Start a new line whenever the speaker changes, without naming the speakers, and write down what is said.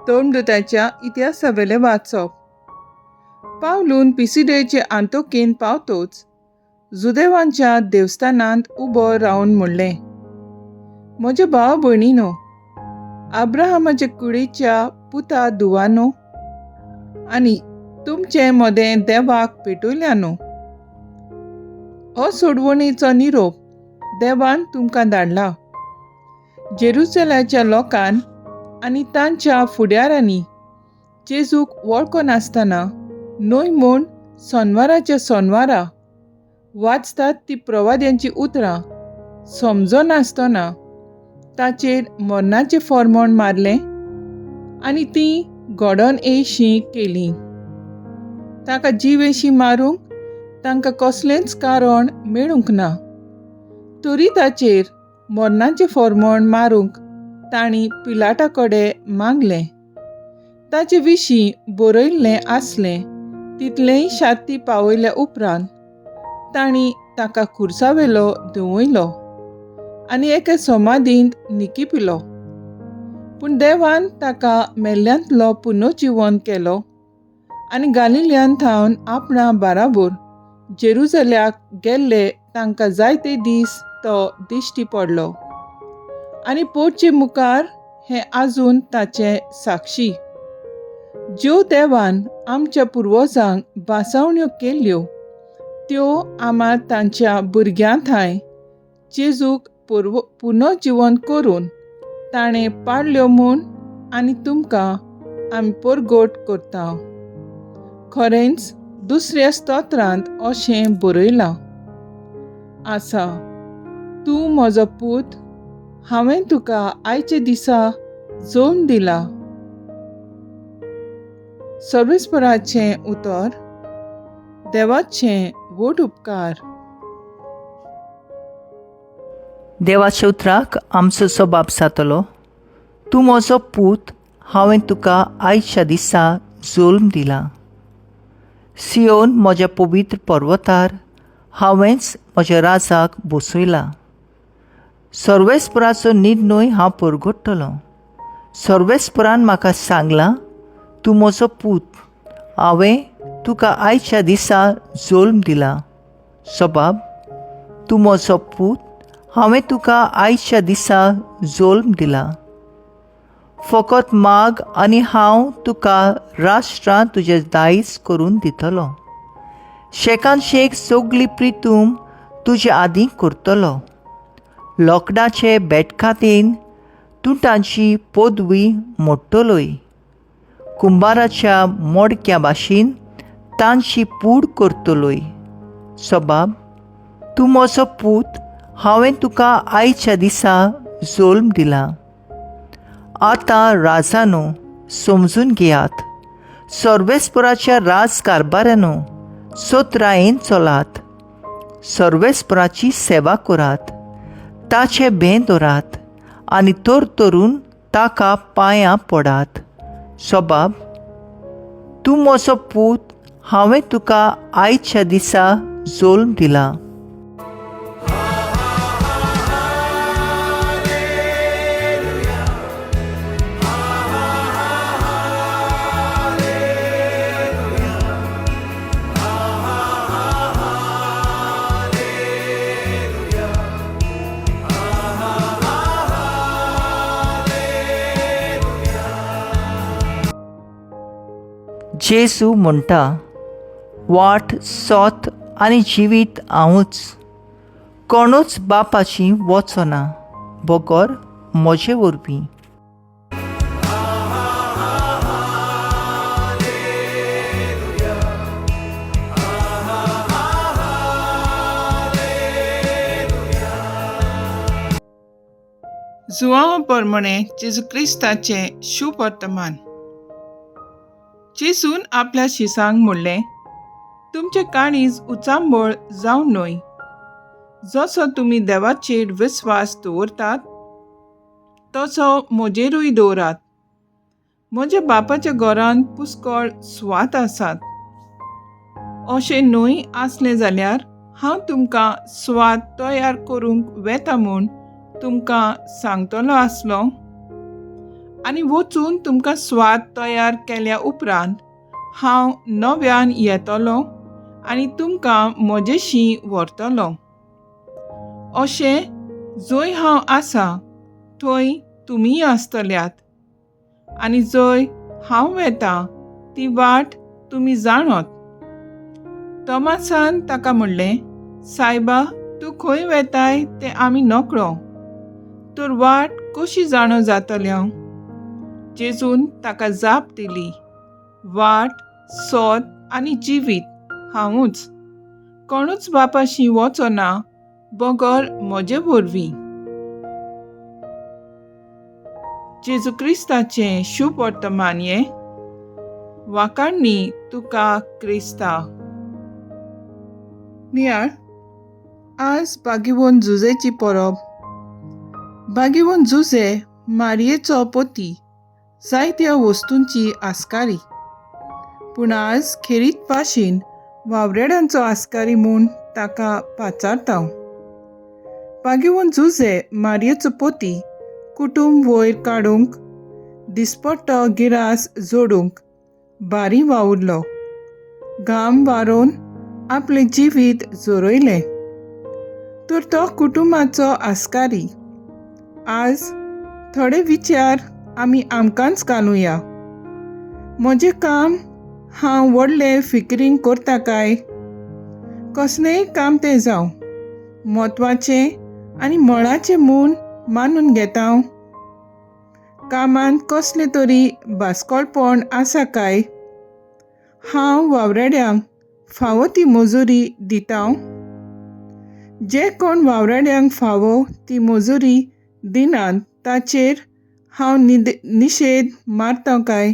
धर्मदुताच्या इतिहासावेलें वाचप. पावलून पिसिडेचे आंतोकेन पावतोच जुदेवांच्या देवस्थानांत उबो रावन म्हणलें, म्हजे भाव भयणीनो, आब्राहामाच्या कुडीच्या पुता धुवानो आनी तुमचे मदें देवाक पेटयल्यानो, हो सोडवणीचो निरोप देवान तुमकां धाडला. जेरुसलेमाच्या लोकान आनी तांच्या फुडारांनी जेजूक वळखनासतना न्हय म्हूण सोनवाराच्या सोनवारा वाचतात ती प्रवाद्यांची उतरां समजनासतना ताचेर मरणाचें फॉर्मोण मारलें आनी तीं घडोन येयशीं केलीं. ताका जिवेशी मारूंक तांकां कसलेंच कारण मेळूंक ना, तरी ताचेर मरणाचें फॉर्मोण मारूंक तांणी पिलाटा कडेन मागलें. ताचे विशीं बरयल्लें आसलें तितलेंय शाती पावयल्या उपरांत तांणी ताका खुर्सावेलो देंवयलो आनी एके समाधींत निकिपिलो. पूण देवान ताका मेल्ल्यांतलो पुनर्जिवन केलो आनी गालिल्यान थावन आपणा बाराबोर जेरुजल्याक गेल्ले तांकां जायते दीस तो दिश्टी पडलो आनी पोटचे मुखार हें आजून ताचें साक्षी. ज्यो देवान आमच्या पुर्वजांक भासावण्यो केल्ल्यो त्यो आमा तांच्या भुरग्यां थांय जेजूक पुनर्जिवन करून ताणें पाडल्यो म्हूण आनी तुमकां आमी परगट करता. खरेंच दुसऱ्या स्तोत्रांत अशें बरयलां आसा, तूं म्हजो पूत, हांवें तुका आयच्या दिसा जल्म दिला. सर्वेस्पराचें उतर. देवाचें व्हड उपकार.
देवाच्या उतराक आमचो सबाब जातलो. तूं म्हजो पूत, हांवें तुका आयच्या दिसा जल्म दिला. सियोन म्हज्या पवित्र पर्वतार हांवेंच म्हज्या राजाक बसयला. सर्वेस्पराचो निर्णय हांव परगट्टलो. सर्वेस्परान म्हाका सांगलां, तूं म्हजो पूत, हांवें तुका आयच्या दिसा जल्म दिला. सबाब, तूं म्हजो पूत, हांवें तुका आयच्या दिसा जल्म दिला. फकत माग आनी हांव तुका राष्ट्रां तुजें दायज करून दितलो. शेकान शेक सगली प्रितूम तुजे आदीं करतलो. लोकडाचे बेटखातीन तूं तांची पदवी मोडटलोय. कुंबाराच्या मोडक्या भाशेन तांची पूड करतलोय. सबाब, तूं म्हजो पूत, हांवें तुका आयच्या दिसा जल्म दिला. आतां राजानो समजून घेयात, सर्वेस्पराच्या राज कारभारानो सोत्रायेन चलात, सर्वेस्पराची सेवा करात, ताचे भें दवरात आनी तर तरून ताका पांयां पडात. सबाब, तूं म्हजो पूत, हांवें तुका आयच्या दिसा जल्म दिला. जेजू म्हणटा, वाट, सत आनी जिवीत हांवूच. कोणूच बापाची वचना बगर म्हजे वरवीं.
जुआंव प्रमाणे जेजू क्रिस्ताचें शुभ वर्तमान. जेजून आपल्या शिसांक म्हणलें, तुमचें काळीज उचांबळ जावं न्हय. जसो तुमी देवाचेर विस्वास दवरतात तसो म्हजेरूय दवरात. म्हज्या बापाच्या घरांत पुष्कळ सुवात आसात. अशें न्हय आसलें जाल्यार हांव तुमकां सुवात तयार करूंक वेता म्हूण तुमकां सांगतलो आसलो. आनी वचून तुमकां स्वाद तयार केल्या उपरांत हांव नव्यान येतलो आनी तुमकां म्हजेशी व्हरतलो. अशें जंय हांव आसा थंय तुमीय आसतल्यात आनी जंय हांव वेता ती वाट तुमी जाणत. तोमासान ताका म्हणलें, सायबा, तूं खंय वेताय तें आमी नकळो, तर वाट कशी जाणो जातल्या? जेजून ताका जाप दिली, वाट, सोद आनी जिवीत हांवूच. कोणूच बापाशी वचना बगर म्हजे वरवीं. जेजू क्रिस्ताचें शुभ वर्तमान हें. वाखाणणी तुका क्रिस्ता. नियाळ. आज बागीवन जुजेची परब. बागीवन जुजे मारयेचो पती जायत्या वस्तूंची आस्कारी, पूण आज खेरीत भाशेन वावरेड्यांचो आस्कारी म्हूण ताका पाचारता. बागीवन जुजे मारयेचो पती कुटूंब वयर काडूंक, दिसपट्टो गिरास जोडूंक बारी वावुरलो. घाम वारोवन आपलें जिवीत जोरयलें. तर तो कुटुंबाचो आस्कारी. आज थोडे विचार आमी आमकांच घालुया. म्हजें काम हांव व्हडलें फिकरीन करता काय? कसलेंय काम तें जावं, म्हत्वाचें आनी मळाचें म्हूण मानून घेता? कामांत कसलें तरी बास्कोळपण आसा काय? हांव वावराड्यांक फावो ती मजुरी दिता? जे कोण वावराड्यांक फावो ती मजुरी दिनात ताचेर हांव निशेध मारता काय?